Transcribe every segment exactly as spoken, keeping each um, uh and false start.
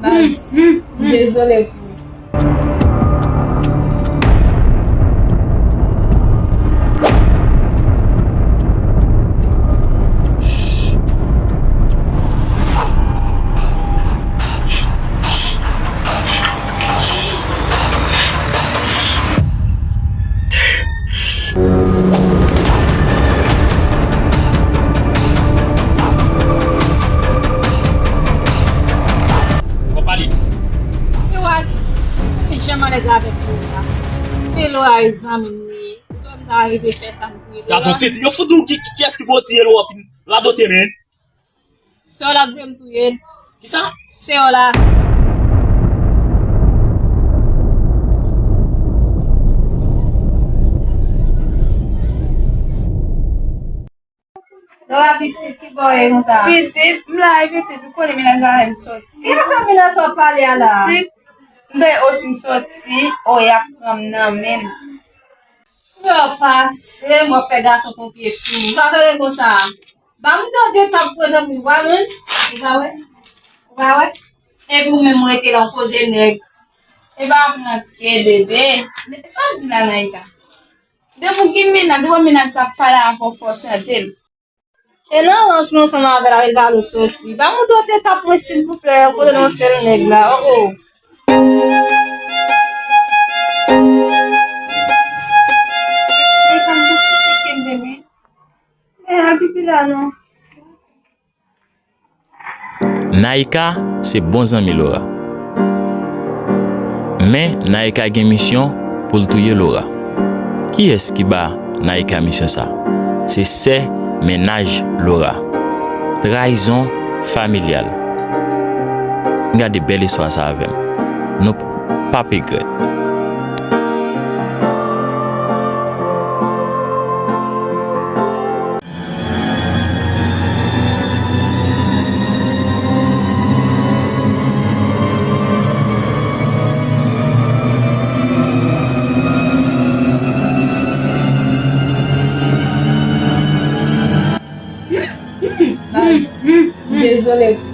Dezole pou ou. W ap pale. E Waki, mwen janm alèz avèk Lora. Men Lora e zanmi m li ye. Ou twò m ta rive fè sa m touye Lora. Gadon tete, yo fout ou ki, ki, kiyès ki voye tiye Lora fin radote men. Sè w la vle m touye l. Kisa? Sè w la. Lora pitit, ki bò w ye konsa? Pitit, m la wi pitit, ou konnen mennaj la fè m soti. Ki afè mennaj sa w ap pale a la? Pitit, m dèyè osi m soti, o y ap pran m nan men l. Lè w pase, m ap fè gason konfye fi. Ou pa fè konsa. Ba m tande tap prezan pou ou pa wè. Ou pa wè? Ou pa wè? Epi ou menm ou rete la, w koze nèg. E pa m rantre, bebe. Sa w di la, Naïka? Depi w gen mennaj, depi w mennaj sa ap pale avè w, fò w tande l. E nan rans nou ansanm avè l, avè l pa vle soti. Ba m dote tap mwen silvouplè, kote nan sèl nèg la, oh, oh. Ay, pa m dote seke m bebe. Men al pipi la non. Naïka se bon zanmi Lora. Men Naïka gen misyon pou l touye Lora. Kiyès ki ba Naïka misyon sa? Se sè mennaj Lora. Trayizon familyal. Gade bèl istwa sa avè m. Nou p ap regrèt. Baz, m dezole pou ou.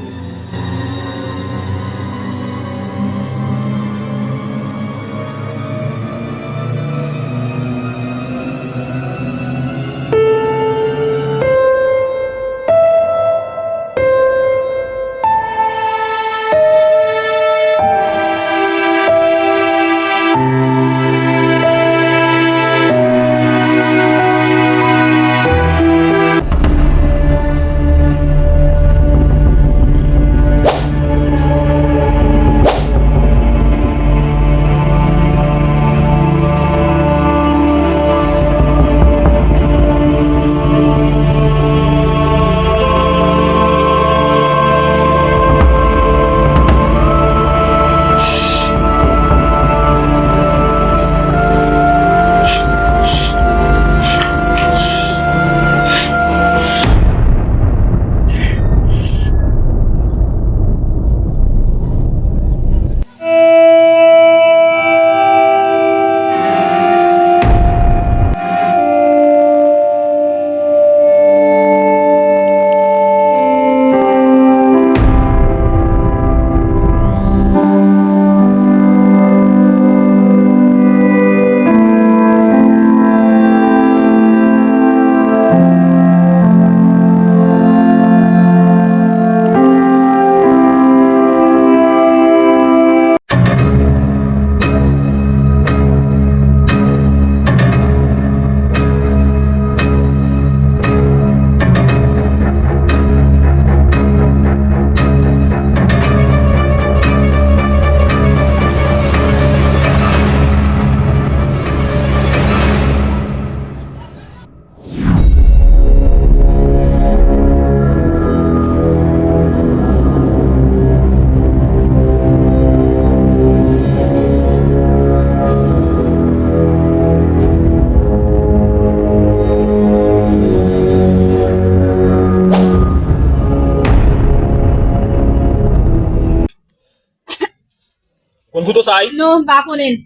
Konn kouto sa, wi? Non, m pa konnen.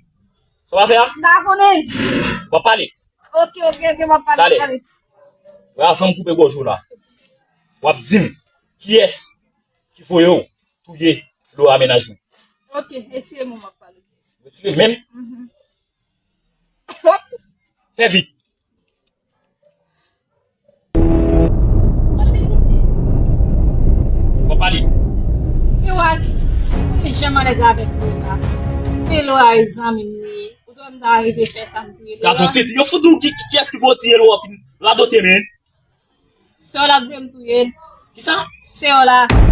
Sa w ap fè a? M pa konnen. W ap pale. Ok, ok, ok, m ap pale, m ap pale. Talè. Wè, avan m koupe gòj ou la, w ap di m kiyès ki voye w touye Lora mennaj mwen. Ok, retire men w, m ap pale. Retire men m? Fè vit. Bon, pale. Milwaukee, ou konnen jan m alèz avèk Lola. Men Lola e zanmi m li. Ou twò m ta rive fè sa m touye Lola. Radote, yo fout ou ki, ki, kiyès ki voye w ap vin radote, men? Sè w la vle m touye l. Kisa? Sè w la.